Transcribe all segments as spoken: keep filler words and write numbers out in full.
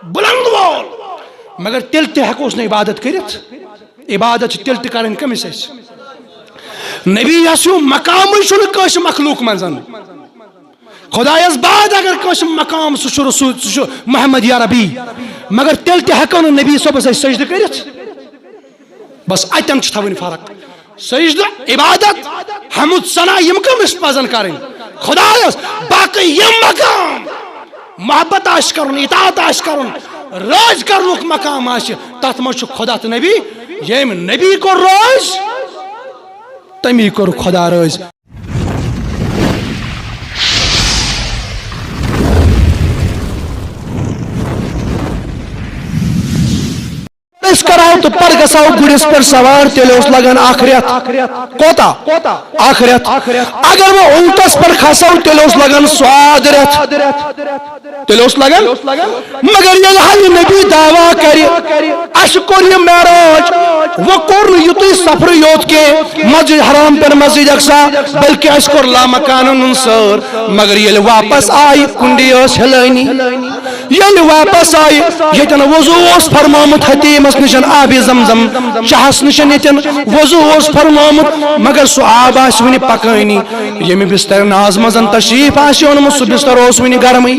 بلند وول، مگر تیٚلہِ تہِ ہٮ۪کوس نہٕ عبادت کٔرِتھ۔ عبادت چھِ تیٚلہِ تہِ کرٕنۍ کٔمِس اَسہِ؟ نبی یَس ہیوٗ مقامٕے چھُنہٕ کٲنٛسہِ مخلوق منٛز۔ خدایَس بعد اگر کٲنٛسہِ مقام، سُہ چھُ رسول، سُہ چھُ محمد عربی۔ مگر تیٚلہِ تہِ ہٮ۪کو نہٕ نبی صٲبَس أسۍ سجدٕ کٔرِتھ۔ بس اتٮ۪ن چھُ تھاوٕنۍ فرق۔ سجدٕ، عبادت، حمد، ثنا، یِم کٔمِس پزن کرٕنۍ؟ خدایس۔ باقٕے یِم مقام، محبت آسہِ کرُن، اطاعت آسہِ کرُن، رٲضۍ کرنُک مقام آسہِ، تتھ منٛز چھُ خدا تہٕ نبی۔ ییٚمۍ نبی کوٚر رٲضۍ، تٔمی کوٚر خدا رٲضۍ۔ أسۍ کرہو تہٕ پتہٕ گژھو گُرِس پٮ۪ٹھ سوار، تیٚلہِ اوس لگان اکھ رٮ۪تھ۔ کوتاہ؟ اکھ رٮ۪تھ۔ اگر وۄنۍ اونٹس پٮ۪ٹھ کھسو، تیٚلہِ اوس لگان سواد رٮ۪تھ۔ تیٚلہِ اوس لگان۔ مگر ییٚلہِ ہا یہِ نبی دعویٰ کرِ، اسہِ کوٚر یہِ معراج، وۄنۍ کوٚر نہٕ یُتُے سفرٕے یوت کینٛہہ، مسجد حرام پٮ۪ٹھ مسجد اقصی، بلکہِ اسہِ کوٚر لامکانن ہُنٛد سٲر۔ مگر ییٚلہِ واپس آیہِ، کُنڈی ٲس ہلٲنی۔ ییٚلہِ واپس آیہِ، ییٚتٮ۪ن وضو اوس فرمومُت حتیمس نِشن آبِ زمزم، چاہس نِشن ییٚتٮ۪ن وضو اوس فرمومُت، مگر سُہ آب آسہِ وُنہِ پکٲنی۔ ییٚمہِ بستر ناز منٛز تشریف آسہِ اوٚنمُت، سُہ بستر اوس وُنہِ گرمٕے۔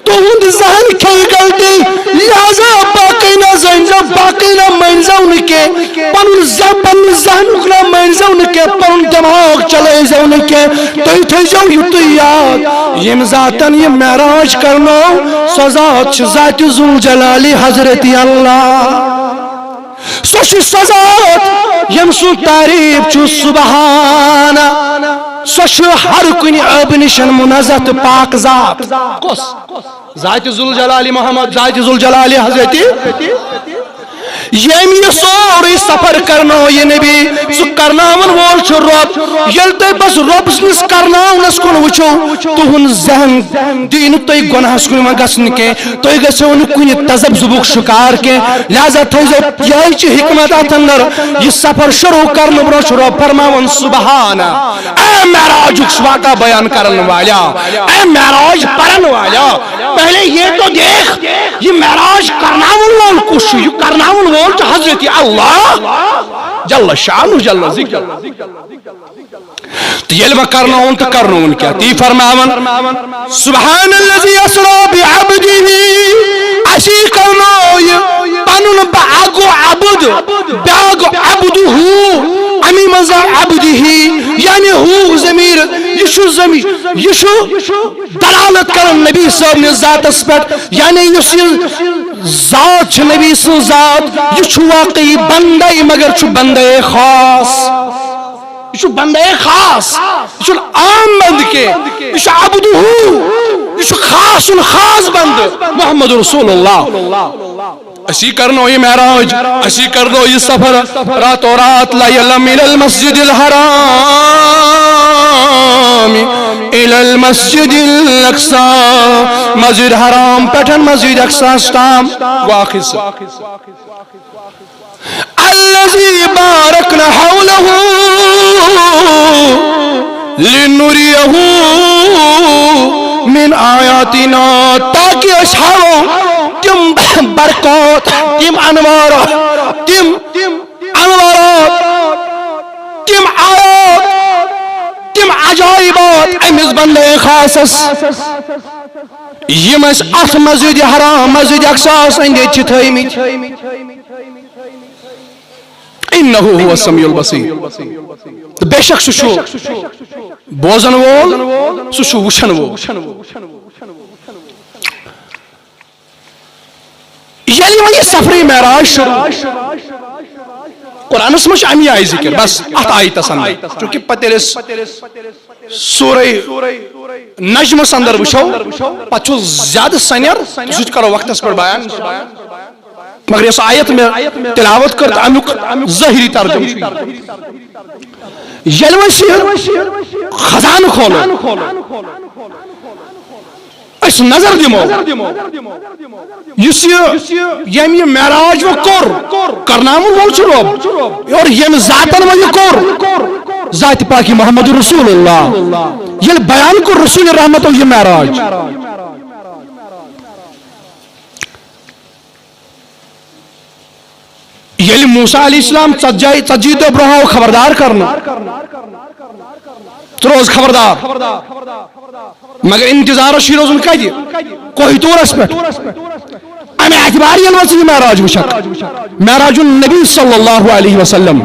تُہُنٛد ذہن کھیٚیہِ غلطی، لہذا باقٕے نہ زٲنۍزیو، باقٕے نہ مٲنۍزیو نہٕ کینٛہہ۔ پنُن ذہ-، پنُن ذہنُک نہ مٲنۍزیو نہٕ کینٛہہ، پنُن دٮ۪ماغ چلٲیزیو نہٕ کینٛہہ۔ تُہۍ تھٲیزیو یُتُے یاد، ییٚمہِ ذاتن یہِ معراج کرنوو، سۄ ذات چھِ ذاتِ ذوالجلالِ حضرت اللہ۔ سۄ چھِ سۄ ذات، ییٚمہِ سُنٛد تعریٖف چھُ سبحانہ۔ سۄ چھِ ہر کُنہِ عٲبہٕ نِش منزہ تہٕ پاک ذات۔ کۄس؟ ذاتِ ذوالجلالِ محمد، ذاتِ ذوالجلالِ حضرت۔ ییٚمۍ یہِ سورُے سفر کرنوو یہِ نبی، سُہ کرناوَن وول چھُ رۄب۔ ییٚلہِ تُہۍ بس رۄب سٕنٛدِس کرناونس کُن وٕچھِو، تُہُنٛد ذہن دِیہِ نہٕ تُہۍ گۄناہس کُن وۄنۍ گژھنہٕ کینٛہہ۔ تُہۍ گژھِو نہٕ کُنہِ تذبذبُک شکار کینٛہہ۔ لہذا تھٲیزیو یِہوٚے چھِ حکمت اتھ اندر۔ یہِ سفر شروع کرنہٕ برونٛہہ چھُ رۄب فرماوان، سبحانہ۔ اے معراجُک واقعہ بیان کرن والا، اے معراج پرن والا، پہلے یہ تو دیکھ، یہ معراج کرناون وول کس چھُ؟ یہ کرناون وول چھُ حضرت اللہ جل شانہ جل ذکر۔ تہٕ ییٚلہِ وۄنۍ کرناوُن تہٕ کرنووُن کیٛاہ؟ تی فرماوان، سبحان الذی اسری بعبدہ، اسی کرنوو یہِ پنُن با-، اکھ گوٚو عبد، بیٛاکھ گوٚو عبدہ، امی منٛز آو عبدہ، یعنی ہو ضمیر، یہِ چھُ ضمیر، یہِ چھُ دلالت کران نبی صٲب نِس ذاتس پٮ۪ٹھ، یعنی یُس یہِ ذات چھِ نبی سٕنٛز ذات، یہِ چھُ واقعی بندے، مگر چھُ بندے خاص۔ یہِ چھُ بندے خاص، یہِ چھُنہٕ عام بندٕ کینٛہہ، یہِ چھُ عبدہ، یہِ چھُ خاص الخاص بندٕ محمد رسول اللہ۔ اسی کرنو یہ معراج، اسی کرنو یہ سفر، راتوں رات لیل من المسجد الحرام الی المسجد الاقصی، مسجد حرام پٮ۪ٹھ مسجد اقصی تام۔ واخذ۔ الذي باركنا حوله لنريه من آياتنا، تاکہ أسۍ ہاوو تِم برکات، تِم انوار، تِم انوارات، تِم آیات، تِم عجائبات أمِس بندے خاصس، یِم اَسہِ اَتھ مسجد حرام، مسجد اقصیٰ ہس أنٛدۍ أنٛدۍ چھِ تھٲومٕتۍ۔ انہ هو السمیع البصیر۔ تہٕ بے شک سُہ چھُ بوزن وول، سُہ چھُ وٕچھن وول۔ ییٚلہِ وۄنۍ یہِ سفرِ معراج شروع، قرآنس منٛز چھُ اَمی آیہِ ذکر، بس اَتھ آیتس اندر، چونکہ پتہٕ ییٚلہِ أسۍ سورہ نجمس اندر وٕچھو، پتہٕ چھُ زیادٕ سنیر، سُہ تہِ کرو وقتس پٮ۪ٹھ بیان۔ مگر یۄس آیت مےٚ تلاوت کٔر، تہٕ امیُک ظٲہری ترجمہٕ چھُ یہِ۔ ییٚلہِ وۄنۍ یہِ خزانہٕ کھولو، أسۍ نظر دِمو، یُس یہِ، ییٚمۍ یہِ معراج وۄنۍ کوٚر، کرناوُن وول چھُ رۄب، اور ییٚمۍ ذاتن وۄنۍ یہِ کوٚر، ذاتِ پاکِ محمد رسول اللہ، ییٚلہِ بیان کوٚر رسول رحمتو یہِ معراج، ییٚلہِ موسیٰ علیہ السلام ژتجی ژتجی دۄہ برونٛہہ آو خبردار کرنہٕ، تہٕ روز خبردار۔ مگر انتظارس چھُ روزُن کتہِ؟ کوہ طورس پٮ۪ٹھ۔ امہِ اعتبار ییٚلہِ وۄنۍ ژٕ یہِ معراج وٕچھکھ، معراج النبی صلی اللہ علیہ وسلم،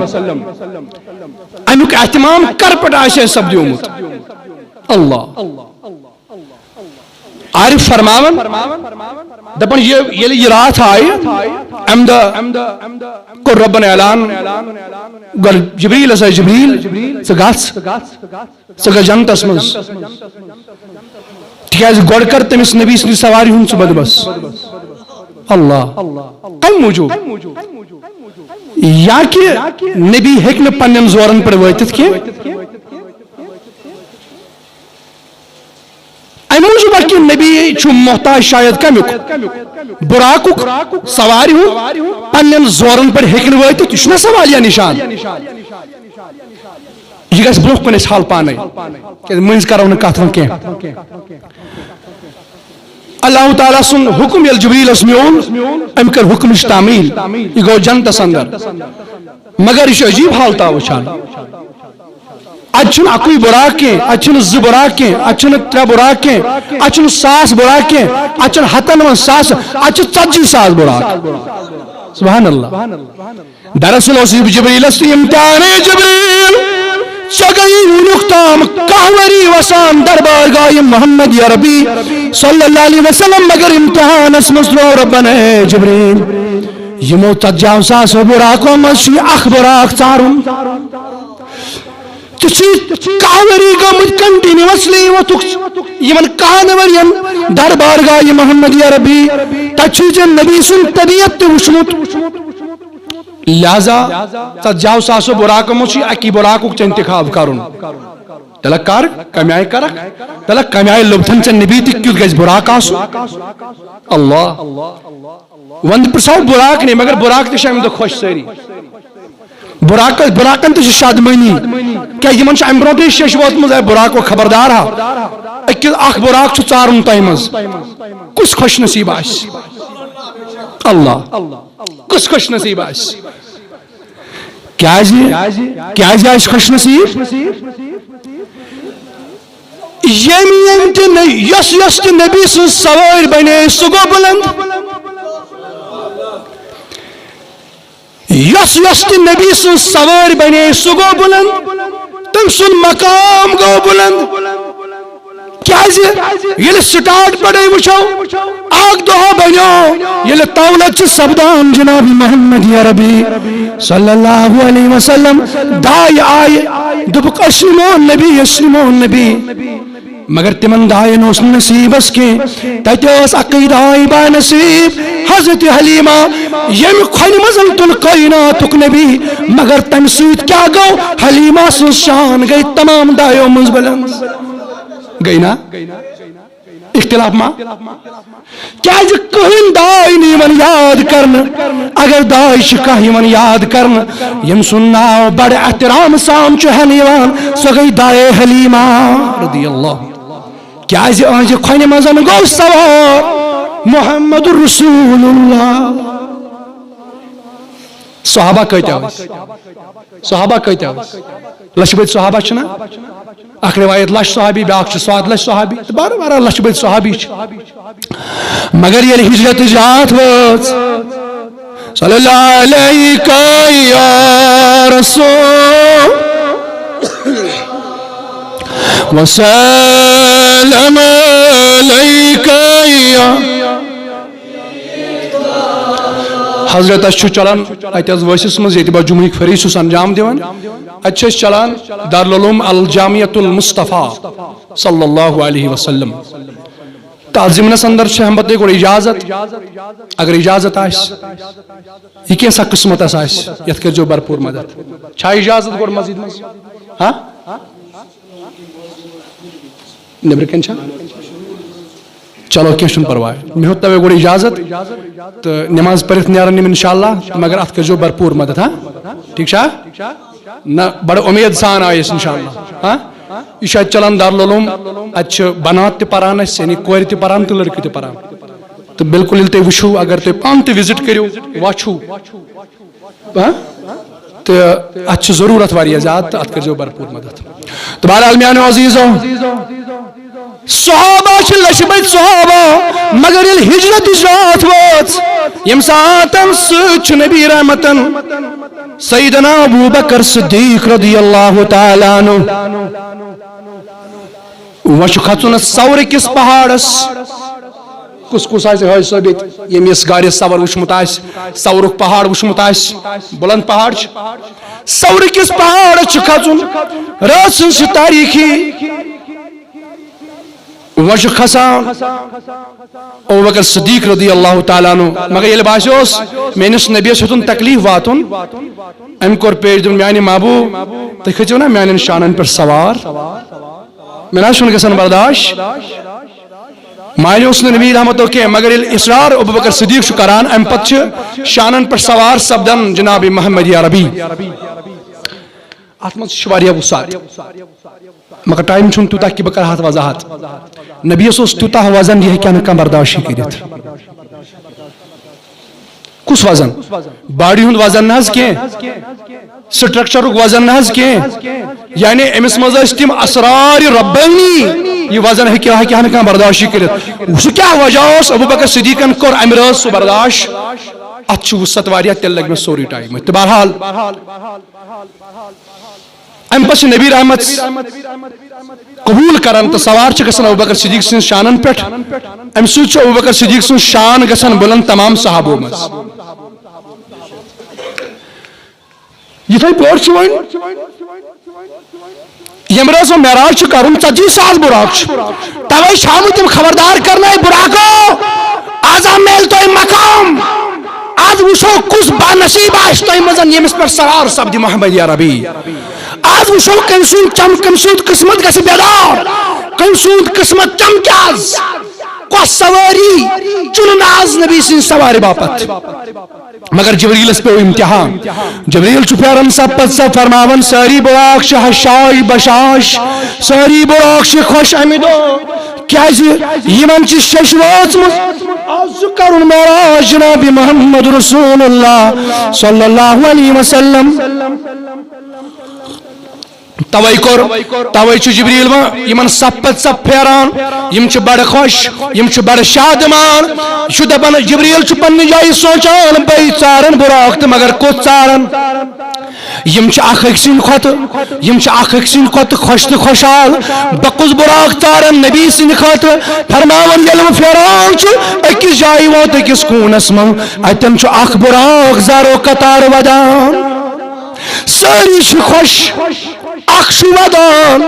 امیُک اہتمام کر پٮ۪ٹھ آسہِ اَسہِ سپدیومُت؟ اللہ۔ عارف فرماوان، دپان، یہِ، ییٚلہِ یہِ راتھ آیہِ، امہِ دۄہ کوٚر رۄبن اعلان، گۄڈٕ جبریلس، "اے جبریل، ژٕ گژھ، ژٕ گژھ جنتس منٛز، تِکیازِ گۄڈٕ کر تٔمِس نبی سٕنٛدِ سوارِ ہُنٛد ژٕ بندوبست۔" اللہ۔ کمہِ موٗجوٗب؟ یا کہ نبی ہیٚکہِ نہٕ پننٮ۪ن زورن پٮ۪ٹھ وٲتِتھ کینٛہہ، امہِ موٗجوٗب کہِ نبی چھُ محتاج شاید کمیُک؟ براقُک، سوارِ ہُنٛد۔ پننٮ۪ن زورن پٮ۪ٹھ ہیٚکہِ نہٕ وٲتِتھ، یہِ چھُنہ سوالیا نشان؟ یہِ گژھِ برونٛہہ کُن اَسہِ حل پانے، کیازِ مٔنٛزۍ کرو نہٕ کتھ وۄنۍ کینٛہہ۔ اللہ تعالیٰ سُنٛد حکم ییٚلہِ جبریلس میوٗل، أمۍ کٔر حکمٕچ تعمیٖل، یہِ گوٚو جنتس اندر۔ مگر یہِ چھُ عجیٖب حالتا وٕچھان۔ اتہِ چھُنہٕ اکُے براق کینٛہہ، اتہِ چھُنہٕ زٕ براق کینٛہہ، اتہِ چھُنہٕ ترٛےٚ براق کینٛہہ، اتہِ چھُنہٕ ساس براق کینٛہہ، اتہِ چھُنہٕ ہتن منٛز ساس، اتہِ چھِ ژتجی ساس براق۔ سبحان اللہ۔ دراصل اوس یہِ جبریلس تہِ امتحان، "اے جبریل، ژےٚ گٔیی وُنیُک تام کاہ ؤری وسان دربار گاہ محمد عربی صلی اللہ علیہ وسلم، مگر امتحانس منٛز ترٛوو رۄبن، اے جبریل، یِمو ژتجی ساسو براقو منٛز چھُ یہِ اکھ براق ژارُن۔" تہِ چھِ کاہ ؤری گٔمٕتۍ continuously ووتُکھ یِمن کاہن ؤرین دربار گاہ محمد عربی۔ تتہِ چھُے ژےٚ نبی سُنٛد طبیعت تہِ وُچھمُت۔ لہذا ژتجی ساسو براقو منٛز چھُے اکی براقُک ژےٚ انتخاب کرُن۔ تیٚلہِ کر، کمہِ آیہِ کرکھ؟ تیٚلہِ کمہِ آیہِ لوٚبتھن ژےٚ نبی تہِ کیُتھ گژھِ براق آسُن؟ اللہ۔ وۄنۍ پرٛژھو براق نے، مگر براق تہِ چھِ امہِ دۄہ خۄش سٲری۔ براق، براقن تہِ چھِ شادمٲنی، کیازِ یِمن چھُ امہِ برونٛٹھٕے شیٚش وٲژمٕژ، اے براقو خبردار ہا، أکِس اکھ براق چھُ ژارُن تۄہہِ منٛز۔ کُس خۄش نصیب آسہِ؟ اللہ۔ کُس خۄش نصیب آسہِ؟ کیازِ؟ کیازِ آسہِ خۄش نصیب؟ ییٚمۍ ییٚمۍ تہِ نہ-، یۄس یۄس تہِ نبی سٕنٛز سوٲرۍ بنے، سُہ گوٚو بُلند۔ یۄس یۄس تہِ نبی سٕنٛز سوٲرۍ بنے، سُہ گوٚو بُلند۔ تٔمۍ سُنٛد مقام گوٚو بُلند۔ کیازِ؟ ییٚلہِ start پٮ۪ٹھے وٕچھو، اکھ دۄہ بنیو، ییٚلہِ تولد چھِ سپدان جناب محمد عربی صلی اللہ علیہ وسلم، دایہِ آیہِ، دوٚپُکھ، "أسۍ نِمون نبی، أسۍ نِمون نبی۔" مگر تِمن داین اوس نہٕ نصیبس کینٛہہ۔ تتہِ ٲس اکٕے داے با نصیب، حضرت حلیمہ، ییٚمہِ کھۄنہِ منٛز تُل کائناتُک نبی۔ مگر تمہِ سۭتۍ کیٛاہ گوٚو؟ حلیمہ سٕنٛز شان گٔے تمام دایو منٛز بُلند۔ گٔے نا؟ اختلاف ما؟ کیازِ کٕہٕنۍ داے نہٕ یِوان یاد کرنہٕ؟ اگر داے چھِ کانٛہہ یِوان یاد کرنہٕ، ییٚمۍ سُنٛد ناو بڑٕ احترام سان چھُ ہٮ۪نہٕ یِوان، سۄ گٔے دایے حلیمہ رضی اللہ۔ کیازِ أہنٛزِ کھۄنہِ منٛز گوٚو سوار محمد رسول اللہ۔ صحابہ کۭتیاہ ٲسۍ؟ صحابہ کۭتیاہ ٲسۍ؟ لچھِ بٔدۍ صحابہ چھِنہ؟ اکھ روایت لچھ صحابی، بیاکھ چھُ سواد لچھ صحابی، تہٕ بارٕ بارٕ لچھِ بٔدۍ صحابی چھِ۔ مگر ییٚلہِ ہجرتٕچ راتھ وٲژ، صلی اللہ علیک یا رسول وسلم علیک یا حضرت، اَسہِ چھُ چلان اَتہِ حظ وٲسِس منٛز، ییٚتہِ بہٕ جمعہٕکۍ فرض چھُس انجام دِوان۔ اَتہِ چھِ أسۍ چلان دارالعلوم الجامعۃ المصطفیٰ صلی اللہ علیہ وسلم۔ تہٕ اَتھ ضِمنَس اندر چھِ ہٮ۪مہٕ بہٕ تۄہہِ گۄڈٕ اجازت، اگر اجازت آسہِ، یہِ کینٛژھا قٕسمتَس آسہِ، یَتھ کٔرۍزیو بھرپوٗر مدد۔ چھا اجازت گۄڈٕ مسجد منٛز؟ ہاں؟ نیٚبرٕ کَنہِ چھا؟ چلو، کینٛہہ چھُنہٕ پرواے۔ مےٚ ہیوٚت تَوَے گۄڈٕ اجازت تہٕ نٮ۪ماز پٔرِتھ نیرَن یِم انشاءاللہ، مگر اَتھ کٔرۍزیو بھرپوٗر مدد، ہاں؟ ٹھیٖک چھا؟ نہ، بڑٕ اُمید سان آیہِ أسۍ انشاءاللہ، ہاں؟ یہِ چھُ اَتہِ چلان دارالعلوم، اَتہِ چھِ بنات تہِ پران اَسہِ، یعنی کورِ تہِ پران تہٕ لڑکہٕ تہِ پران۔ تہٕ بالکل ییٚلہِ تُہۍ وٕچھِو، اگر تُہۍ پانہٕ تہِ visit کٔرِو، وٕچھِو، ہاں؟ تہٕ اتھ چھِ ضروٗرت واریاہ زیادٕ، تہٕ اتھ کٔرۍزیو بھرپوٗر مدد۔ تہٕ بہرحال میانیو عزیزو، صحابہ چھِ لچھِ بٔدۍ صحابہ، مگر ییٚلہِ ہجرتٕچ راتھ وٲژ، ییٚمہِ ساتن سۭتۍ چھُ نبی رحمتن سیدنا ابو بکر صدیق رضی اللہ تعالیٰ عنہ، وۄنۍ چھُ کھژُن ثور کِس پہاڑس۔ کُس کُس آسہِ حٲج صٲب ییٚتہِ، ییٚمۍ یُس گارِ ثور وٕچھمُت آسہِ، ثورُک پہاڑ وٕچھمُت آسہِ، بُلند پہاڑ چھُ، ثور کِس پہاڑس چھُ کھژُن۔ رٲژ ہٕنٛز چھِ تاریٖخی۔ وۄنۍ چھُ کھسان ابو بکر صدیق رضی اللہ تعالیٰ عنہ۔ مگر ییٚلہِ باسیوس میٲنِس نبیَس ہیوٚتُن تکلیف واتُن، أمۍ کوٚر پیش، دوٚپُن، "میانہِ محبوب، تُہۍ کھٔژِو نا میانٮ۪ن شانن پٮ۪ٹھ سوار؟ مےٚ نہ حظ چھُنہٕ گژھان برداش۔" مانیوس نہٕ نبی رحمتو کینٛہہ، مگر ییٚلہِ اصرار ابو بکر صدیق چھُ کران، امہِ پتہٕ چھِ شانن پٮ۪ٹھ سوار سپدان جناب محمد عربی۔ اتھ منٛز چھِ واریاہ وسعت، مگر ٹائم چھُنہٕ تیوٗتاہ کہِ بہٕ کرٕ ہا اتھ وضاحت۔ نبیَس اوس تیوٗتاہ وزن، یہِ ہیٚکہِ ہا نہٕ کانٛہہ برداشٕے کٔرِتھ۔ کُس وزن؟ باڈی ہُنٛد وزن نہ حظ کینٛہہ، سٹرکچرُک وزن نہ حظ کینٛہہ۔ یعنی أمِس منٛز ٲسۍ تِم اسرار ربانی، یہِ وزن ہیٚکہِ ہا، ہیٚکہِ ہا نہٕ کانٛہہ برداشٕے کٔرِتھ۔ سُہ کیٛاہ وجہ اوس؟ ابو بکر صدیقن کوٚر امہِ رٲژ سُہ برداش۔ اتھ چھُ وسعت واریاہ، تیٚلہِ لگہِ مےٚ سورُے ٹائم۔ تہٕ بہرحال، امہِ پتہٕ چھِ نبی رحمت قبول کران تہٕ سوار چھِ گژھان ابو بکر صدیق سٕنٛز شانن پٮ۪ٹھ۔ امہِ سۭتۍ چھُ ابو بکر صدیق سُنٛد شان گژھان بُلند تمام صحابو منٛز۔ یِتھے پٲٹھۍ چھُ وۄنۍ ییٚمہِ رٲژ وۄنۍ معراج چھُ کرُن، ژتجی ساس بُراق چھُ۔ توے چھِ آمٕتۍ تِم خبردار کرنہٕ، "اے بُراقو، از ہا میلہِ تۄہہِ مقام۔ از وٕچھو کُس بانصیب آسہِ تۄہہِ منٛز، ییٚمِس پٮ۪ٹھ سوار سپدِ محمد عربی۔ از وٕچھو کٔمۍ سُنٛد چم، کٔمۍ سُنٛد قسمت گژھِ بیدار، کٔمۍ سُنٛد قسمت چمکہِ از۔ کۄس سوٲری چُنن از نبی سٕنٛدِ سوارِ باپتھ؟" مگر جبریلس پیوٚو امتحان۔ جبریل چھُ پھیران صف پتہٕ صف، فرماوان، "سٲری بُراق چھِ ہشاش بشاش، سٲری بُراق چھِ خۄش امہِ دۄہ، کیازِ یِمن چھِ شش وٲژمٕژ۔ از چھُ کرُن معراج جناب محمد رسول اللہ صلی اللہ علیہ وسلم۔" توے کوٚر، توے چھُ جبریل وۄنۍ یِمن صف پتہٕ صف پھیران۔ یِم چھِ بڑٕ خۄش، یِم چھِ بڑٕ شادمان۔ یہِ چھُ دپان، جبریل چھُ پننہِ جایہِ سونٛچان، بے ژارن بُراق تہٕ مگر کوٚت ژارن؟ یِم چھِ اکھ أکۍ سٕنٛدِ کھۄتہٕ، یِم چھِ اکھ أکۍ سٕنٛدِ کھۄتہٕ خۄش تہٕ خۄشحال۔ بہٕ کُس بُراق ژارن نبی سٕنٛدِ خٲطرٕ؟ فرماوان، ییٚلہِ بہٕ پھیران چھُ، أکِس جایہِ ووت أکِس کوٗنس منٛز، اتٮ۪ن چھُ اکھ بُراق زارو قطار ودان۔ سٲری چھِ خۄش، اکھ چھُ ودان۔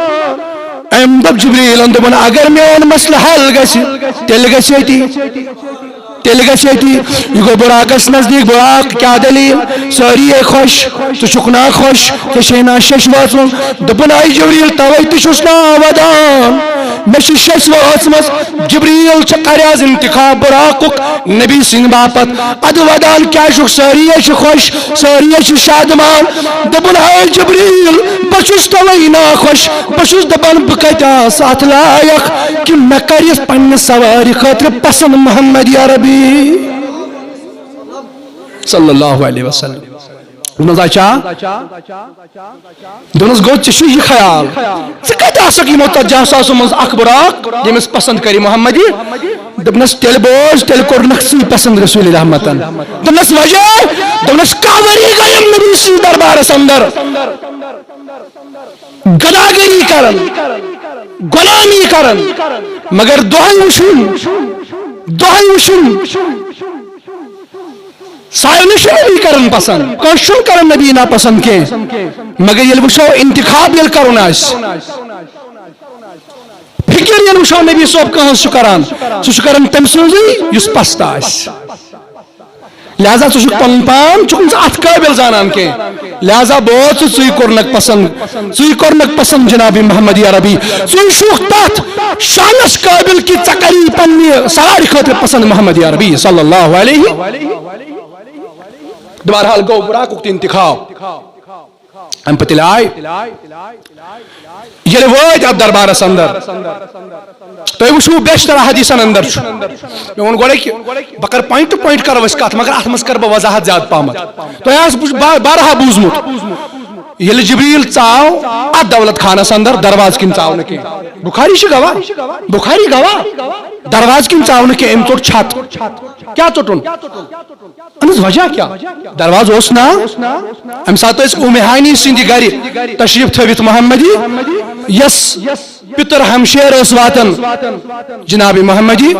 أمۍ دوٚپ جبریلن، دوٚپُن، اگر میون مسلہٕ حل گژھِ، تیٚلہِ گژھِ ییٚتی، تیٚلہِ گژھِ ییٚتی۔ یہِ گوٚو بُراقس نزدیٖک، بُراق، کیٛاہ دٔلیٖل؟ سٲری ہے خۄش، ژٕ چھُکھ نا خۄش، ژےٚ چھے نا شش وٲژمٕژ؟ دوٚپُن، اے جبریل، توے تہِ چھُس نا ودان، مےٚ چھِ شش وٲژمٕژ۔ جبریل چھُ کرِ از انتخاب بُراقُک نبی سٕنٛدِ باپتھ۔ ادٕ ودان کیٛازِ چھُکھ؟ سٲری ہے چھِ خۄش، سٲری ہے چھِ شادمان۔ دوٚپُن، اے جبریل، بہٕ چھُس توے ناخۄش، بہٕ چھُس دپان، بہٕ کتہِ آسہٕ اتھ لایق کہِ مےٚ کرِ پننہِ سوارِ خٲطرٕ پسند محمد عربی صلی اللہ علیہ وسلم۔ دوٚپنس، اچھا، دوٚپنس، گوٚو، ژےٚ چھُے یہِ خیال، ژٕ کتہِ آسکھ یِمو ژتجی ساسو منٛز اکھ بُراق، ییٚمِس پسند کرِ محمدی؟ دوٚپنس، تیٚلہِ بوز، تیٚلہِ کوٚرنکھ ژٕے پسند رسول رحمتن۔ دوٚپنس، وجہ؟ دوٚپنس، کاہ ؤری گٔیم نبی سٕنٛدِس دربارس اندر گداگری کران، غلامی کران، مگر دۄہے وُچھُن، دۄہے وُچھُن۔ سارنٕے چھُ نبی کران پسند، کٲنٛسہِ چھُنہٕ کران نبی ناپسند کینٛہہ۔ مگر ییٚلہِ وٕچھو، انتخاب ییٚلہِ کرُن آسہِ، فکر ییٚلہِ وٕچھو نبی صٲب کٕہٕنٛز چھُ کران، سُہ چھُ کران تٔمۍ سٕنٛزٕے یُس پستہٕ آسہِ۔ لہذا ژٕ چھُکھ پنُن پان، چھُکھ نہٕ ژٕ اتھ قٲبل زانان کینٛہہ۔ لہذا بوز ژٕ، ژٕے کوٚرنکھ پسند، ژٕے کوٚرنکھ پسند جناب محمد عربی، ژٕے چھُکھ تتھ شانس قٲبل کہِ ژےٚ کری پننہِ سوارِ خٲطرٕ پسند محمد عربی صلی اللہ علیہ۔ بہرحال گوٚو براقُک تہِ انتخاب۔ امہِ پتہٕ ییٚلہِ آے، ییٚلہِ وٲتۍ اتھ دربارس اندر، تُہۍ وٕچھِو، بیشتر احادیثن اندر چھُ۔ مےٚ ووٚن گۄڈے کہِ بہٕ کرٕ point to point کرو أسۍ کتھ، مگر اتھ منٛز کرٕ بہٕ وضاحت زیادٕ پہمتھ۔ تۄہہِ آسہِ بوٗز-، با-، بارہا بوٗزمُت، ییٚلہِ جبریل ژاو اتھ دولت خانس اندر، دروازٕ کِنۍ ژاو نہٕ کینٛہہ۔ بخاری چھُ گواہ، بخاری گواہ، دروازٕ کِنۍ ژاو نہٕ کینٛہہ، أمۍ ژوٚٹ چھت۔ کیٛاہ ژوٚٹُن؟ اہن حظ، وجہ کیٛاہ؟ دروازٕ اوس نا؟ امہِ ساتہٕ ٲسۍ ام ہانی سٕنٛدِ گرِ تشریف تھٲوِتھ محمدی، یس پتر ہمشیر اوس واتان جناب محمدی،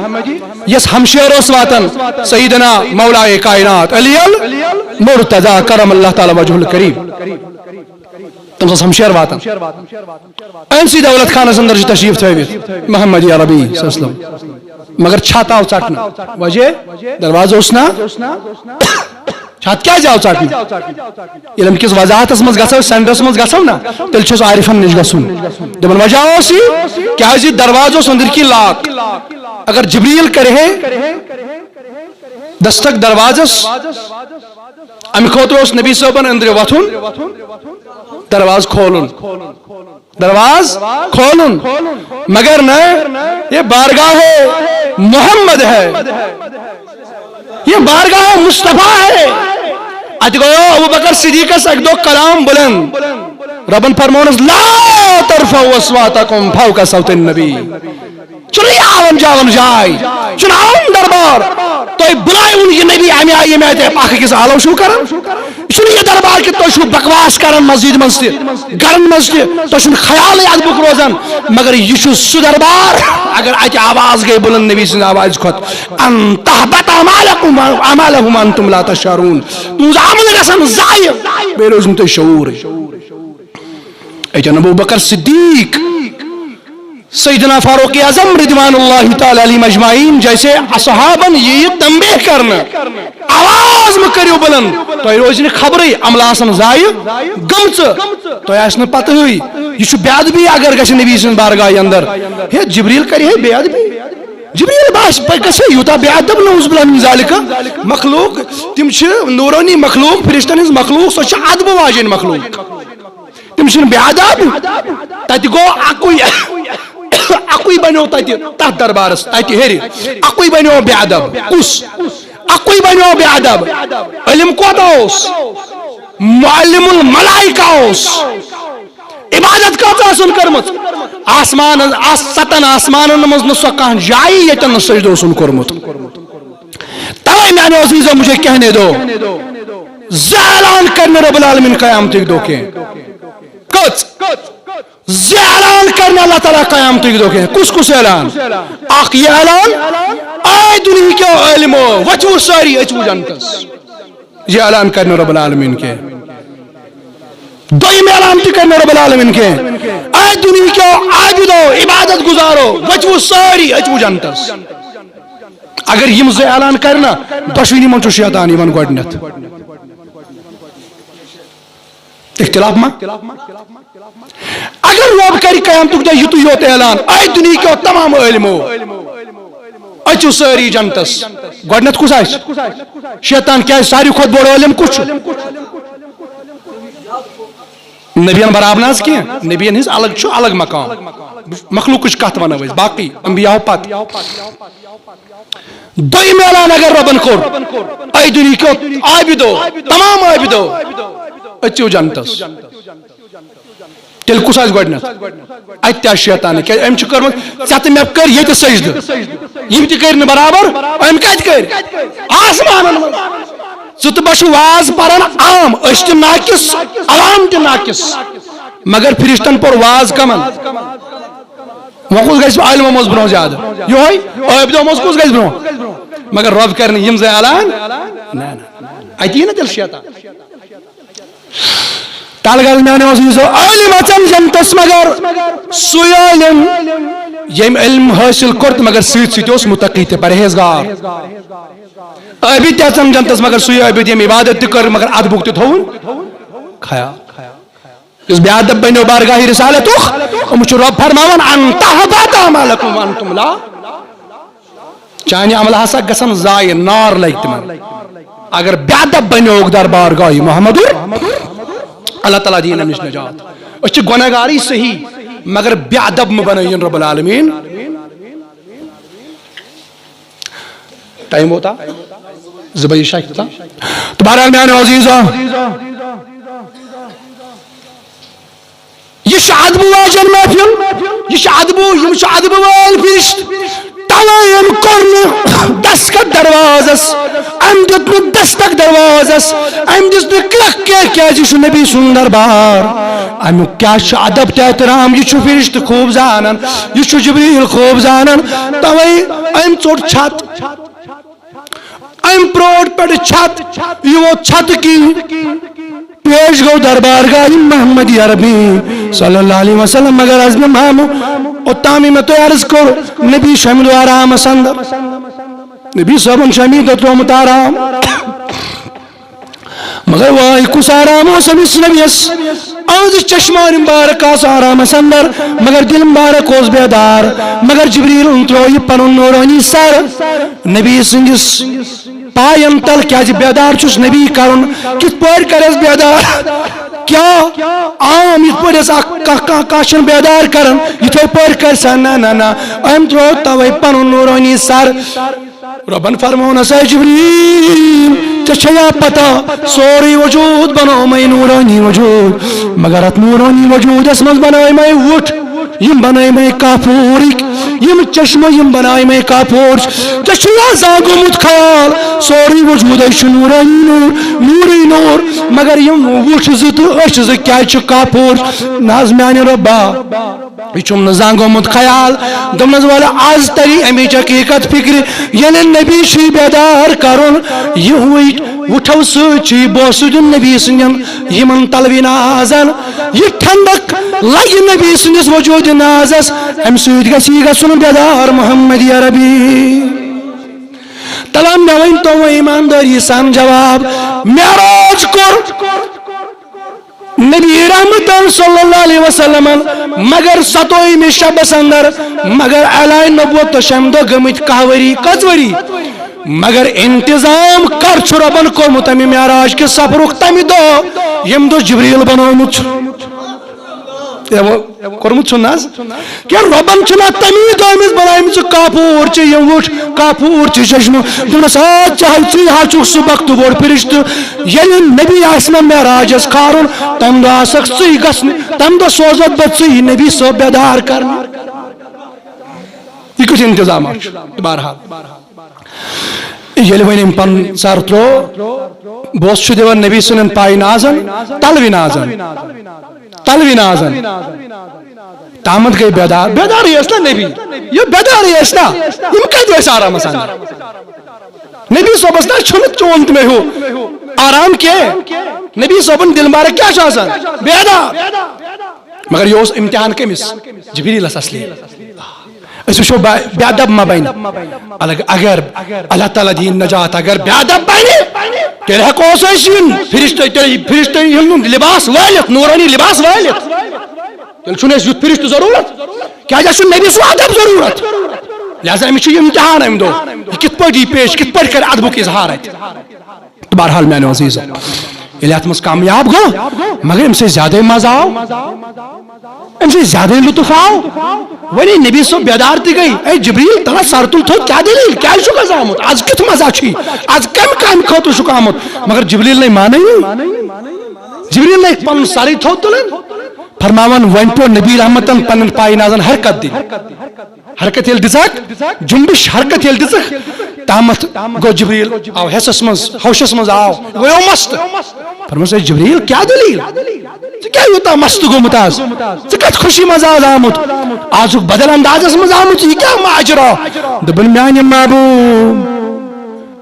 یس ہمشیر اوس واتان سیدنا مولائے کائنات علی المرتضی کرم اللہ تعالی وجہ الکریم۔ تٔمِس اوس ہمشیر واتان۔ أمۍ سٕے دولت خانس اندر چھِ تشریف تھٲوِتھ محمدی عربی صلی اللہ علیہ وسلم۔ مگر چھت آو ژٹنہٕ۔ وجہ؟ دروازٕ اوس نا؟ چھت کیٛازِ آو ژٹنہٕ؟ ییٚلہِ أمۍ کِس وضاحتس منٛز گژھو، سینڈس منٛز گژھو نا، تیٚلہِ چھُ اَسہِ عارفن نِش گژھُن۔ دپان وجہ اوس یہِ، کیٛازِ دروازٕ اوس أنٛدٕرۍ کِنۍ lock۔ اگر جبریل کرِ ہے دستک دروازس، امہِ خٲطرٕ اوس نبی صٲبن أنٛدرِ وۄتھُن، دروازٕ کھولُن۔ دروازٕ کھولُن۔ مگر نہ، یہ بارگاہ محمد ہے، یہ بارگاہ مصطفیٰ ہے۔ اتہِ گوٚو ابو بکر صدیقس اکہِ دۄہ کلام بلند۔ ربن فرمونس، "لا ترفعوا اصواتکم فوق صوت النبی۔" چھُنہٕ یہِ عالم جاون جاے، چھُنہٕ عالم دربار۔ تۄہہِ بُلایوُن یہِ نبی اَمہِ آیہِ، ییٚمہِ آیہِ تُہۍ اکھ أکِس آلو چھِو کران۔ یہِ چھُنہٕ یہِ دربار کہِ تُہۍ چھِو بکواس کران مسجد منٛز تہِ، گرن منٛز تہِ، تۄہہِ چھُنہٕ خیالٕے ادبُک روزان۔ مگر یہِ چھُ سُہ دربار، اگر اتہِ آواز گٔے بُلند نبی سٕنٛزِ آوازِ کھۄتہٕ، "ان تحبط اعمالکم، اعمالہم وانتم لا تشعرون"، تُہنٛز عمل گژھن ضایع، بیٚیہِ روزِ نہٕ تۄہہِ شعوٗرٕے۔ اتہِ اوٚن ابو بکر صدیق سیدنا فاروق اعظم رضوان اللہ تعالی علیہ اجمعین جیسے اصحابن یہ تنبیہ کرنا، آواز مہ کریو بلند، تۄہہِ روزِ نہٕ خبرٕے، عملہٕ آسن ضایع گٔمژٕ، تۄہہِ آسہِ نہٕ پتہٕے۔ یہِ چھُ بے ادبی اگر گژھِ نبی سٕنٛز بارگاہہِ اندر، ہے جبریل کرِ ہے بے ادبی؟ جبریل باسہِ پتہٕ گژھِ ہے یوٗتاہ بے ادب، نعوذ باللہ من ذالک۔ مخلوق، تِم چھِ نورانی مخلوق، فرشتن ہٕنٛز مخلوق، سۄ چھِ ادبہٕ واجیٚنۍ مخلوق۔ تِم چھِنہٕ بے ادب۔ تتہِ گوٚو اکُے، اکُے بنیو تتہِ، تتھ دربارس، تتہِ ہیٚرِ۔ اکُے بنیو بے ادب۔ کُس؟ اکُے بنیو بے ادب۔ علم کوتاہ اوس؟ معلم الملائکہ اوس۔ عبادت کۭژاہ ٲسن کٔرمٕژ؟ آسمانن، آس-، ستن آسمانن منٛز نہٕ سۄ کانٛہہ جایی ییٚتٮ۪ن نہٕ سجدٕ اوسُن کوٚرمُت۔ توے میانیو عزیزو، مجھے کہنے دو، زِ اعلان کرنہِ رب العالمین قیامتٕکۍ دۄہ کینٛہہ۔ کٔژ؟ زِ اعلان کرنہِ اللہ تعالیٰ قیامتٕکۍ دۄہ کینٛہہ۔ کُس کُس اعلان؟ اکھ یہِ اعلان، اے دُنہیٖکیو عٲلمو، وۄتھِو سٲری، أژِو جنتس۔ یہِ اعلان کرنہِ رب العالمین کینٛہہ۔ دوٚیِم اعلان تہِ کرنہِ رب العالمین کینٛہہ۔ اے دُنہیٖکیو عابدو، عبادت گزارو، وۄتھِو سٲری، أژِو جنتس۔ اگر یِم زٕ اعلان کرِ نا، دۄشوٕنی منٛز چھُ شیطان یِوان گۄڈٕنٮ۪تھ۔ اختلاف ما؟ اگر رب کرِ قیامتُک دۄہ یِتُے یوت اعلان، اے دُنہیٖکیو تمام عٲلمو، أژِو سٲری جنتس۔ گۄڈٕنٮ۪تھ کُس آسہِ؟ شیطان۔ کیٛازِ؟ ساروی کھۄتہٕ بوٚڑ عٲلم کُس چھُ؟ نبین برابر نہ حظ کینٛہہ، نبین ہٕنٛز الگ چھُ الگ مقام۔ مخلوقٕچ کتھ ونو أسۍ، باقٕے انبیاء پتہٕ۔ دوٚیِم اعلان اگر رۄبن کوٚر، اے دُنہیٖکیو عابدو، تمام عابدو، أژِو جنتس۔ تیٚلہِ کُس آسہِ گۄڈٕنٮ۪تھ؟ اتہِ تہِ آسہِ شیطان، کیٛازِ أمۍ چھُ کٔرمٕژ، ژےٚ تہٕ مےٚ کٔر ییٚتہِ سجدٕ، یِم تہِ کٔرۍ نہٕ برابر، أمۍ کتہِ کٔرۍ؟ آسمانن منٛز۔ ژٕ تہٕ بہٕ چھِ واز پران عام، أسۍ تہِ ناقص، عوام تہِ ناقص، مگر فرشتن پوٚر واز کمن؟ وۄنۍ کُس گژھِ عٲلمو منٛز برونٛہہ زیادٕ؟ یِہوٚے عٲبدو منٛز کُس گژھِ برونٛہہ؟ مگر رۄب کرِ نہٕ یِم زٕ اعلان۔ نہ، نہ۔ اتی یی نہ تیٚلہِ شیطان۔ تلہٕ گرٕ میانیو عزیزو، عٲلم اژن جنتس مگر سُے عٲلم، ییٚمۍ علم حٲصِل کوٚر تہٕ مگر سۭتۍ سۭتۍ اوس متقی تہِ، پرہیزگار۔ عابد تہِ اژن جنتس مگر سُے عابد، ییٚمۍ عبادت تہِ کٔر مگر ادبُک تہِ تھوٚوُن خیال۔ یُس بے ادب بنیو بارگاہ رسالتُک، أمِس چھُ رۄب فرماوان، "ان تحبط اعمالکم وانتم لا۔" چانہِ عملہٕ ہسا گژھن ضایع، نار لگہِ تِمن۔ اگر بے ادب بنیوکھ دربار گاہہِ محمدُر، اللہ تعالیٰ دِیِن اَمہِ نِش نجات۔ أسۍ چھِ گۄنہگارٕے صحیح، مگر بے ادب مہٕ بنٲیِن رب العالمین۔ ٹائم ووتا؟ زٕ بجے شاید تام۔ تہٕ بہرحال میانیو عزیزو، یہِ چھِ ادبہٕ واجٮ۪ن محفل، یہِ چھِ ادبہٕ، یِم چھِ ادبہٕ وٲلۍ فرشتہٕ۔ توے أمۍ کوٚر نہٕ دستخط دروازس، أمۍ دیُت نہٕ دستک دروازس، أمۍ دِژ نہٕ کرٛکھ کینٛہہ، کیازِ یہِ چھُ نبی سُنٛد دربار۔ امیُک کیٛاہ چھُ ادب تہٕ احترام، یہِ چھُ فرشتہٕ خوب زانان، یہِ چھُ جبریل خوب زانان۔ توے أمۍ ژوٚٹ چھت، أمۍ پروٹ پٮ۪ٹھٕ چھت، یہِ ووت چھتہٕ کِنۍ۔ پیش گوٚو دربارگاہ محمد عربی صلی اللہ علیہ وسلم۔ مگر از مےٚ مامہٕ اوٚتام یہِ مےٚ تۄہہِ عرض کوٚر، نبی چھُ اَمہِ دۄہ آرامس اندر، نبی صٲبن چھُ اَمی دۄہ ترٛوومُت آرام۔ مگر واے کُس آرام اوس أمِس نبیَس؟ أہنٛدِس چشمہ مبارک آسہٕ آرامس اندر، مگر دل مبارک اوس بیدار۔ مگر جبریلن ترٛوو یہِ پنُن نورانی سر نبی سٕنٛدِس پاین تل، کیازِ بیدار چھُس نبی کرُن، کِتھ پٲٹھۍ کرس بیدار؟ کیا عام یِتھ پٲٹھۍ أسۍ اکھ کانٛہہ، کانٛہہ، کانٛہہ چھُنہٕ بیدار کران، یِتھے پٲٹھۍ کرِ سا؟ نہ، نہ، نہ۔ أمۍ ترٛوو توے پنُن نورانی سر۔ رۄبن فرموونس، اے جبریل، ژےٚ چھےٚ یا پتہ، سورُے وجود بنوو مےٚ نورانی وجود، مگر اتھ نورانی وجودس منٛز بنٲے مےٚ وُٹھ۔ یِم بنٲے مےٚ کافورٕکۍ، یِم چشمہٕ یِم بنٲے مےٚ کافور۔ ژےٚ چھُ یا زانٛہہ گوٚمُت خیال، سورُے وجودے چھُ نورانی نور، نورٕے نور، مگر یِم وُٹھ زٕ تہٕ أچھ زٕ کیٛازِ چھِ کافور؟ نہ حظ میانہِ رۄبا، یہِ چھُم نہٕ زانٛہہ گوٚمُت خیال۔ دوٚپنس، وَلہٕ از تری اَمِچ حقیٖقت فِکرِ، ییٚلہِ نبی چھُے بیدار کرُن، یِہُے وُٹھو سۭتۍ چھُ یہِ بوسہٕ دیُن نبی سٕنٛدٮ۪ن یِمن تلوِ نازن۔ یہِ ٹھنڈک لگہِ نبی سٕنٛدِس وجوٗدِ نازس، امہِ سۭتۍ گژھِ یہِ گژھُن بیدار محمد عربی۔ تلا مےٚ ؤنۍ تو وۄنۍ ایماندٲری سان جواب، معراج کوٚر نبی رحمتن صلی اللہ علیہ وسلمن، مگر ستویمہِ شبس اندر، مگر اعلان نبوت تہٕ شمہِ دۄہ گٔمٕتۍ کاہ ؤری، کٔژ ؤری؟ مگر انتظام کر چھُ رۄبن کوٚرمُت امہِ معراج کہِ سفرُک؟ تمہِ دۄہ ییٚمہِ دۄہ جبریل بنوومُت چھُ۔ اے وۄنۍ کوٚرمُت چھُ نہ حظ؟ کیا رۄبن چھُنہ تمی دۄہ أمِس بنٲومٕژ کافور چہِ یِم وُٹھ، کافور چہِ چشمہٕ؟ دوٚپنس، آ، ژٕ ہا، ژٕے ہا چھُکھ سُہ بخت بوٚڑ فرشتہٕ۔ ییٚلہِ نبی آسہِ نہ معراجس کھارُن، تمہِ دۄہ آسکھ ژٕے گژھنہٕ، تمہِ دۄہ سوزتھ بہٕ ژٕے نبی صٲب بیدار کرنہٕ۔ یہِ کیُتھ انتظامات چھُ؟ بہرحال، ییٚلہِ وۄنۍ أمۍ پنُن سر ترٛوو، بوس چھُ دِوان نبی سٕنٛدٮ۪ن پایہِ نازن، تلوِ نازن، تلوِ نازن۔ تامتھ گٔے بیدار، بیدارٕے ٲسۍ نا نبی، یہِ بیدارٕے ٲسۍ نا، یِم کتہِ ٲسۍ آرامس اندر؟ نبی صٲبس نا چھُنہٕ چون تہِ مےٚ ہیوٗ آرام کینٛہہ۔ نبی صٲبُن دِل مبارک کیٛاہ چھُ آسان؟ بیدار۔ مگر یہِ اوس امتحان کٔمِس؟ جبریٖلس اصلی۔ أسۍ وٕچھو بے، بے ادب ما بنہِ۔ الگ اگر اللہ تعالیٰ دِیِن نجات، اگر بے ادب بنہِ، تیٚلہِ ہٮ۪کو أسۍ یِن فرشتہٕ، تیٚلہِ فرشتہٕ یِن لباس وٲلِتھ، نورانی لباس وٲلِتھ۔ تیٚلہِ چھُنہٕ اَسہِ یُتھ فرشتہٕ ضروٗرت، کیٛازِ اَسہِ چھُ نبی سُنٛد ادب ضروٗرت۔ لہذا أمِس چھُ یہِ امتحان امہِ دۄہ، یہِ کِتھ پٲٹھۍ یی پیش، کِتھ پٲٹھۍ کرِ ادبُک اظہار اتہِ۔ تہٕ بہرحال میانیو عزیزو، ییٚلہِ اتھ منٛز کامیاب گوٚو، مگر أمِس ٲسۍ زیادَے مزٕ آو، أمِس ٲسۍ زیادَے لطف آو۔ وۄنۍ نبی صٲب بیدار تہِ گٔے، اے جبریل، تَلہ سر تُل تھوٚد، کیٛاہ دٔلیٖل؟ کیٛازِ چھُکھ از آمُت؟ از کیُتھ مزہ چھُے؟ از کمہِ کامہِ خٲطرٕ چھُکھ آمُت؟ مگر جبریل نے مانٲنی۔ جبریل نے پنُن سرٕے تھوٚد تُلُن۔ فرماوان، وۄنۍ پیوٚو نبی رحمتن پننٮ۪ن پایہِ نازن حرکت دِنۍ۔ حرکت ییٚلہِ دِژکھ، جنبش حرکت ییٚلہِ دِژکھ، تامتھ گوٚو جبریل، آو حسس منٛز، ہوشس منٛز آو، گوٚو مست۔ فرموس، اے جبریل، کیٛاہ دٔلیٖل؟ ژٕ کیٛاہ یوٗتاہ مست گوٚمُت آز؟ ژٕ کتھ خوشی منٛز آز آمُت؟ آزُک بدل اندازس منٛز آمُت، یہِ کیٛاہ ماجرا؟ دوٚپُن، میانہِ محبوب،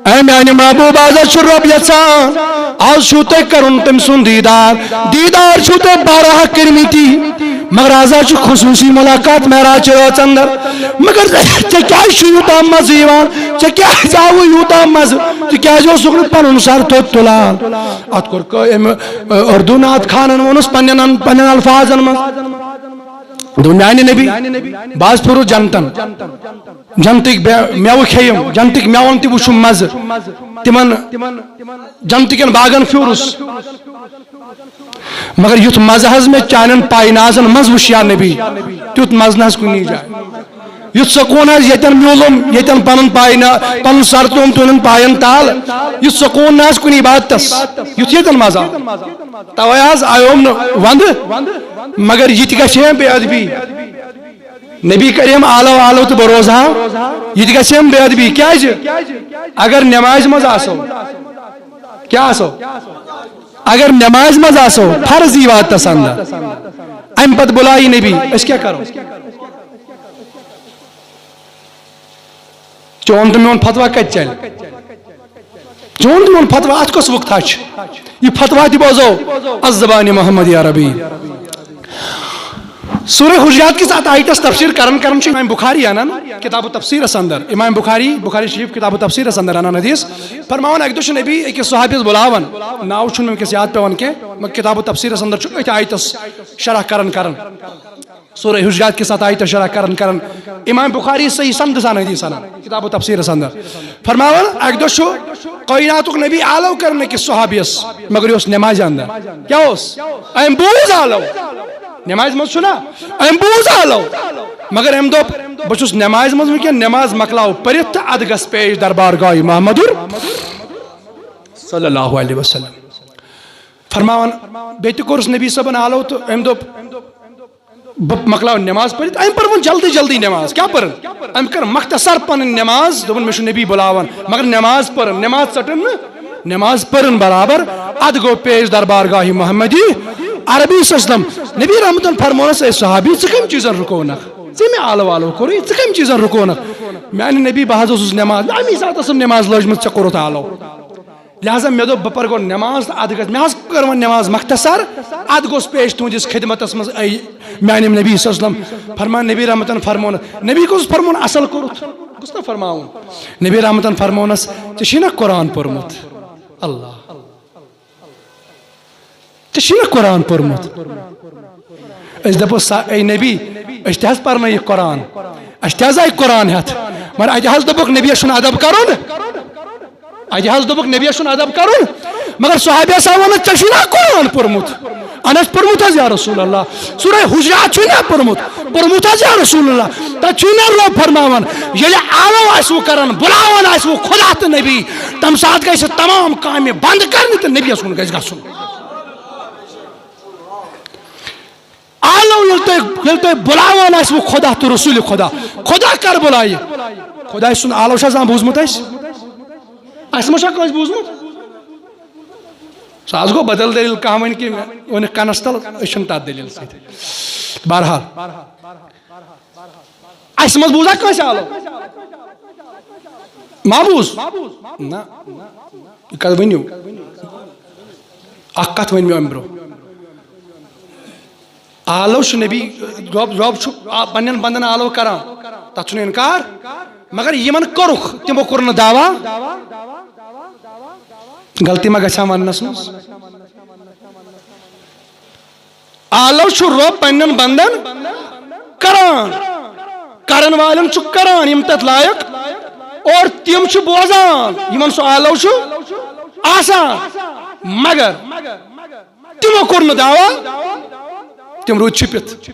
اے میانہِ محبوب، آز حظ چھُ رۄب یژھان، آز چھُو تۄہہِ کرُن تٔمۍ سُنٛد دیٖدار۔ دیٖدار چھُو تۄہہِ بارہا کٔرمٕتی، مگر آز حظ چھُ خصوٗصی مُلاقات معراج چہِ رٲژ اندر۔ مگر ژےٚ کیٛازِ چھُ یوٗتاہ مزٕ یِوان؟ ژےٚ کیٛازِ آوُے یوٗتاہ مزٕ؟ ژٕ کیٛازِ اوسُکھ نہٕ پنُن سر تھوٚد تُلان؟ اتھ کوٚر کٲ-، أمۍ، اُردو نعت خانن ووٚنُس پننٮ۪ن، پننٮ۪ن الفاظن منٛز۔ دوٚپُن، میانہِ نبی، بہٕ حظ پھیوٗرُس جنتن۔ جنتٕکۍ بے-، مٮ۪وٕ کھیٚیِم، جنتٕکۍ مٮ۪وَن تہِ وٕچھُم مَزٕ۔ تِمَن جنتٕکٮ۪ن باغَن پھیوٗرُس۔ مگر یُتھ مزٕ حظ مےٚ چانٮ۪ن پاینازن منٛز وُچھ یا نبی، تیُتھ مزٕ نہ حظ کُنی جایہِ۔ یُتھ سکوٗن حظ ییٚتٮ۪ن میوٗلُم، ییٚتٮ۪ن پنُن پاینا-، پنُن سر تُم تُلُن پاین تال، یُتھ سکوٗن نہ حظ کُنی عبادتس، یُتھ ییٚتٮ۪ن مزٕ آو۔ توے حظ آیوم نہٕ ونٛدٕ، مگر یہِ تہِ گژھِ ہے بے ادبی۔ نبی کریم آلو آلو تہٕ بروز ہا، یہِ تہِ گژھِ ہے بے ادبی۔ کیازِ؟ اگر نمازِ منٛز آسو، کیٛاہ آسو؟ اگر نمازِ منٛز آسو، فرض عبادتس اندر، امہِ پتہٕ بُلایی نبی، أسۍ کیٛاہ کرو؟ چون تہٕ میون فتوا کتہِ چلہِ؟ چون تہٕ میون فتوا اتھ کۄس وقتہ چھُ؟ یہِ فتوا تہِ بوزو از زبانِ محمد عربی۔ سورہ حجرات کِس اتھ آیتس تفسیر کران کران چھُ امام بخاری انان کتاب التفسیرس اندر۔ امام بخاری، بخاری شریف کتاب التفسیرس اندر انان حدیث، فرماوان اکہِ دۄہ چھُ نبی أکِس صحابیس بُلاوان، ناو چھُنہٕ مےٚ وٕنکیٚس یاد پٮ۪وان کینٛہہ، مگر کتاب التفسیرس اندر چھُ أتھۍ آیتس شرح کران کران۔ سورہ حجرات کِس اتھ آیتس شرح کران کران امام بخاری صحیح سند سان حدیث انان کتاب التفسیرس اندر۔ فرماوان اکہِ دۄہ چھُ کائناتُک نبی آلو کران أکِس صحابیس، مگر یہِ اوس نمازِ اندر۔ کیٛاہ اوس؟ أمۍ بوٗز آلو۔ نمازِ منٛز چھُنہ؟ أمۍ بوٗز آلو۔ مگر أمۍ دوٚپ، بہٕ چھُس نمازِ منٛز وٕنکیٚن، نماز مۄکلاو پٔرِتھ تہٕ ادٕ گژھ پیش دربار گاہہِ محمدُر صلی اللہ علیہ وسلم۔ فرماوان، بیٚیہِ تہِ کوٚرُس نبی صٲبن آلو تہٕ أمۍ دوٚپ، بہٕ مۄکلاو نماز پٔرِتھ۔ أمۍ پٔر وۄنۍ جلدی جلدی نماز۔ کیٛاہ پٔرٕن؟ أمۍ کٔر مختصر پنٕنۍ نماز، دوٚپُن، مےٚ چھُ نبی بُلاوان، مگر نماز پٔرٕن، نماز ژٔٹٕن نہٕ، نماز پٔرٕن برابر۔ ادٕ گوٚو پیش دربار گاہہِ محمدی عربی صلی اللہ علیہ وسلم۔ نبی رحمتن فرمونس، اے صحابی، ژٕ کٔمۍ چیٖزن رُکونکھ؟ ژےٚ مےٚ آلو آلو کوٚرُے، ژٕ کٔمۍ چیٖزن رُکونکھ؟ میانہِ نبی، بہٕ حظ اوسُس نماز، امی ساتہٕ ٲسٕم نماز لٲجمٕژ، ژےٚ کوٚرُتھ آلو۔ لہذا مےٚ دوٚپ، بہٕ پَرٕ گۄڈٕ نٮ۪ماز تہٕ اَدٕ گژھِ، مےٚ حظ کٔر وۄنۍ نٮ۪ماز مختصر، اَدٕ گوٚژھ پیش تُہٕنٛدِس خدمتَس منٛز، اے میٛانہِ نبی صلی اللہ علیہ وسلم۔ فرمان نبی رحمتن فرمونس، نبی گوٚژھ فرمون اَصٕل کوٚرُتھ، گوٚژھ نہ فرماوُن۔ نبی رحمتن فرمونس، ژےٚ چھُے نہ قرآن پوٚرمُت؟ اللہ، ژےٚ چھُے نہ قرآن پوٚرمُت؟ أسۍ دَپو سا، اے نبی، أسۍ تہِ حظ پَرنٲیِکھ قرآن، اَسہِ تہِ حظ آیہِ قرآن ہٮ۪تھ، مگر اَتہِ حظ دوٚپُکھ نبیَس چھُنہٕ ادب کَرُن۔ اَتہِ حظ دوٚپُکھ نبیَس چھُنہٕ ادب کَرُن، مگر صحابیَس آو وَننہٕ، ژےٚ چھُے نا قرآن پوٚرمُت؟ اَہَن حظ پوٚرمُت حظ یا رسول اللہ۔ سورہ حجرات چھُے نا پوٚرمُت؟ پوٚرمُت حظ یا رسول اللہ۔ تَتہِ چھُے نا رۄب فرماوان، ییٚلہِ آلو آسہِ وٕ کَران، بُلاوان آسہِ وٕ خدا تہٕ نبی، تَمہِ ساتہٕ گژھِ تمام کامہِ بنٛد کَرنہِ تہٕ نبیَس کُن گژھِ گژھُن۔ آلو ییٚلہِ تۄہہِ، ییٚلہِ تۄہہِ بُلاوان آسہِ وٕ خدا تہٕ رسول خدا، خدا کر بُلایہِ؟ خداے سُنٛد آلو چھا زانٛہہ بوٗزمُت اَسہِ؟ اَسہِ ما چھا کٲنٛسہِ بوٗزمُت؟ سُہ حظ گوٚو بدل دٔلیٖل، کانٛہہ وَنہِ کہِ مےٚ ووٚنُکھ کَنَس تَل، أسۍ چھِنہٕ تَتھ دٔلیٖل سۭتۍ۔ بہرحال، اَسہِ منٛز بوٗزا کٲنٛسہِ آلو؟ ما بوٗز؟ نہ۔ یہِ کَتھ ؤنِو؟ اَکھ کَتھ ؤنۍ مےٚ اَمہِ برٛونٛہہ۔ آلو چھُ نبی، رۄب، رۄب چھُ آ-، پننٮ۪ن بندن آلو کران، تتھ چھُنہٕ انکار۔ مگر یِمن کوٚرُکھ، تِمو کوٚر نہٕ دعویٰ۔ غلطی ما گژھِ ہا وننس منٛز؟ آلو چھُ رۄب پننٮ۪ن بندن کران، کرن والٮ۪ن چھُ کران، یِم تتھ لایق، اور تِم چھِ بوزان، یِمن سُہ آلو چھُ آسان۔ مگر تِمو کوٚر نہٕ دعویٰ، تِم روٗدۍ چھُپِتھ۔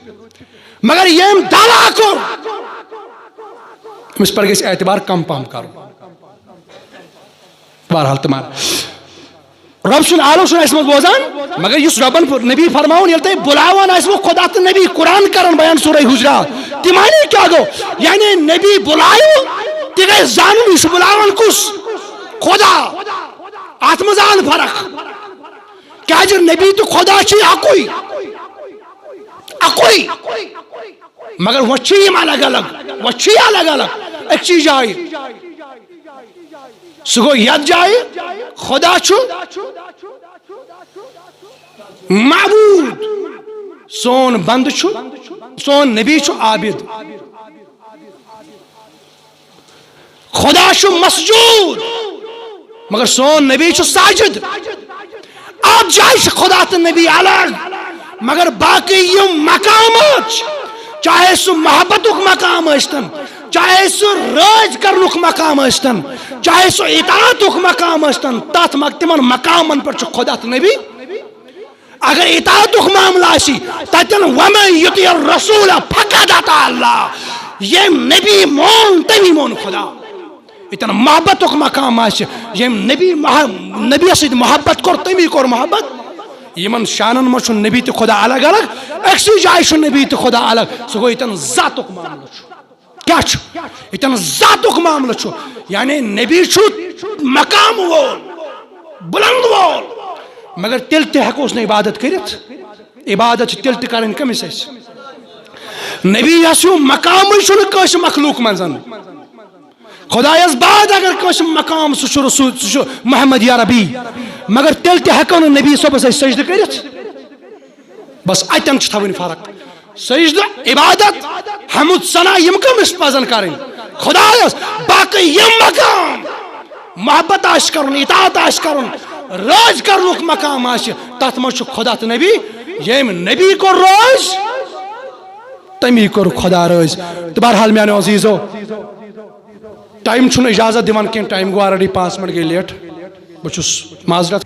مگر ییٚمۍ دعویٰ کوٚر، أمِس پٮ۪ٹھ گژھِ اعتبار کم پہم کرُن۔ بہرحال، تہٕ مگر رۄب سُنٛد آلو چھُنہٕ اَسہِ منٛز بوزان، مگر یُس رۄبن نبی فرماوُن، ییٚلہِ تۄہہِ بُلاوان آسہِ وۄنۍ خدا تہٕ نبی، قرآن کران بیان سورہ حجرات، تہِ معنی کیٛاہ گوٚو؟ یعنی نبی بُلایو، تہِ گژھِ زانُن، یہِ چھُ بُلاوان کُس؟ خدا۔ اتھ منٛز آو نہٕ فرق۔ کیازِ نبی تہٕ خدا چھِ اکُے، اکُے۔ مگر وۄنۍ چھِ یِم الگ الگ، وۄنۍ چھِ یہِ الگ الگ أکسٕے جایہِ۔ سُہ گوٚو یتھ جایہِ خدا چھُ معبود، سون بندٕ چھُ، سون نبی چھُ عابد۔ خدا چھُ مسجود، مگر سون نبی چھُ ساجد۔ اتھ جایہِ چھِ خدا تہٕ نبی الگ، مگر باقی یِم مقامات چھِ، چاہے سُہ محبتُک مقام ٲسۍتن، چاہے سُہ رٲضۍ کرنُک مقام ٲسۍتن، چاہے سُہ اطاعتُک مقام ٲسۍتن، تتھ مق-، تِمن مقامن پٮ۪ٹھ چھُ خدا تہٕ نبی۔ اگر اطاعتُک معاملہٕ آسہِ، تتٮ۪ن وَمَن یُطِعِ الرَّسُولَ فَقَدْ أَطَاعَ اللَّهَ۔ ییٚمۍ نبی مون، تٔمی مون خدا۔ ییٚتٮ۪ن محبتُک مقام آسہِ، ییٚمۍ نبی مح-، نبیَس سۭتۍ محبت کوٚر، تٔمی کوٚر محبت۔ یِمن شانن منٛز چھُ نبی تہٕ خدا الگ الگ، أکسٕے جایہِ چھُ نبی تہٕ خدا الگ۔ سُہ گوٚو ییٚتٮ۪ن ذاتُک معاملہٕ چھُ۔ کیٛاہ چھُ؟ ییٚتٮ۪ن ذاتُک معاملہٕ چھُ۔ یعنی نبی چھُ مقام وول، بلند وول، مگر تیٚلہِ تہِ ہٮ۪کوس نہٕ عبادت کٔرِتھ۔ عبادت چھِ تیٚلہِ تہِ کرٕنۍ کٔمِس اَسہِ؟ نبی یَس ہیوٗ مقامٕے چھُنہٕ کٲنٛسہِ مخلوق منٛز۔ خدایس بعد اگر کٲنٛسہِ مقام، سُہ چھُ رسول، سُہ چھُ محمد عربی، مگر تیٚلہِ تہِ ہٮ۪کو نہٕ نبی صٲبس أسۍ سجدٕ کٔرِتھ۔ بس اتٮ۪ن چھِ تھاوٕنۍ فرق۔ سجدٕ، عبادت، حمد ثنا، یِم کٔمِس پزن کرٕنۍ؟ خدایس۔ باقٕے یِم مقام، محبت آسہِ کرُن، اطاعت آسہِ کرُن، رٲضۍ کرنُک مقام آسہِ، تتھ منٛز چھُ خدا تہٕ نبی۔ ییٚمۍ نبی کوٚر رٲضۍ، تٔمی کوٚر خدا رٲضۍ۔ تہٕ بہرحال میانیو عزیزو، ٹایم چھُنہٕ اجازت دِوان کینٛہہ، ٹایم گوٚو already، پانٛژھ منٹ گٔے لیٹ۔ بہٕ چھُس معذرت۔